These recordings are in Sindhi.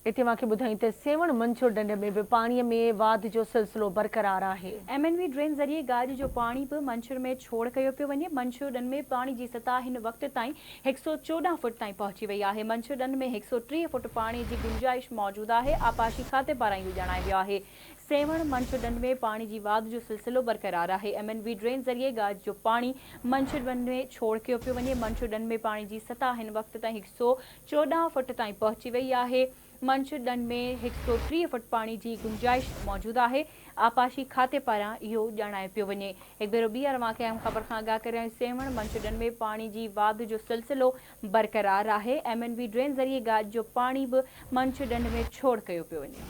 هتي اوهان کي ٻڌايون ته سيوهڻ منڇر ڍنڍ ۾ به پاڻي ۾ واڌ جو سلسلو برقرار آهي. ايم اين وي ڊرين ذريعي گاج جو پاڻي به منڇر ۾ ڇوڙ ڪيو پيو وڃي. منڇر ڍنڍ ۾ پاڻي جي سطح هن وقت تائين 114 فوٽ تائين پهچي وئي آهي. منڇر ڍنڍ ۾ 130 فوٽ پاڻي جي گنجائش موجود آهي. آبپاشي کاتي پاران اهو ڄاڻايو ويو آهي. سيوهڻ منڇر ڍنڍ ۾ پاڻي جي واڌ جو سلسلو برقرار آهي. ايم اين وي ڊرين ذريعي گاج جو پاڻي منڇر ڍنڍ ۾ ڇوڙ ڪيو پيو وڃي. منڇر ڍنڍ ۾ پاڻي جي سطح هن وقت تائين 114 فٽ تائين پهچي وئي آهي، منڇر ڍنڍ ۾ 130 فٽ پاڻي جي گنجائش موجود آهي، آبپاشي کاتي پاران اهو ڄاڻايو پيو وڃي. هڪ ڀيرو ٻيهر اوهان کي اهم خبر کان آگاهه ڪريان سيوهڻ منڇر ڍنڍ ۾ پاڻي جي واڌ جو سلسلو برقرار آهي، ايم اين وي ڊرين ذريعي گاج جو پاڻي به منڇر ڍنڍ ۾ ڇوڙ ڪيو پيو وڃي.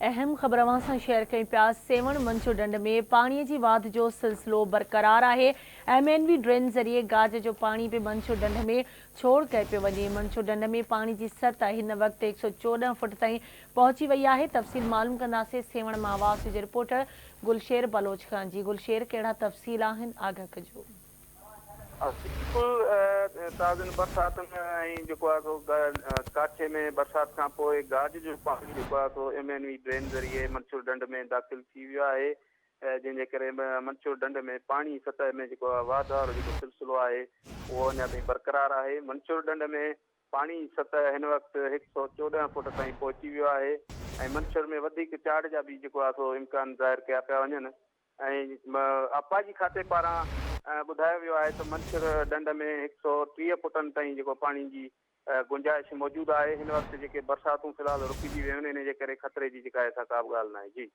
اهم خبر اوهان سان شيئر ڪيون پيا سيوهڻ منڇر ڍنڍ ۾ پاڻي جي واڌ جو سلسلو برقرار آهي ايم اين وي ڊرين ذريعي گاج جو پاڻي به منڇر ڍنڍ ۾ ڇوڙ ڪيو پيو وڃي منڇر ڍنڍ ۾ پاڻي جي سطح هن وقت 114 فوٽ تائين پهچي وئي آهي تفصيل معلوم ڪنداسين سيوهڻ مان آواز جي رپورٽر گلشير بلوچ کان جي گلشير ڪهڙا تفصيل آهن آگاهه ڪجو. بلڪل تازين برساتن ۽ جيڪو آهي سو ڪاڇي ۾ برسات کان پوء گاج جو پاڻي جيڪو آهي سو ايم اين وي ڊرين ذريعي منڇر ڍنڍ ۾ داخل ٿي ويو آهي جنهن جي ڪري منڇر ڍنڍ ۾ پاڻي سطح ۾ جيڪو آهي واڌ وارو جيڪو سلسلو آهي اهو اڃا تائين برقرار آهي منڇر ڍنڍ ۾ پاڻي سطح هن وقت 114 فوٽ تائين پهچي ويو آهي ۽ منڇر ۾ وڌيڪ چاڙهه جا به جيڪو آهي سو امڪان ظاهر ڪيا پيا وڃن. ۽ آبپاشي کاتي پاران ٻڌايو ويو آهي ته منڇر ڍنڍ ۾ 130 فوٽن تائين جيڪو پاڻي جي گنجائش موجود آهي، هن وقت جيڪي برساتون في الحال رڪجي ويون آهن ان جي ڪري خطري جي جيڪا آهي سا ڪا به ڳالهه ناهي. جي.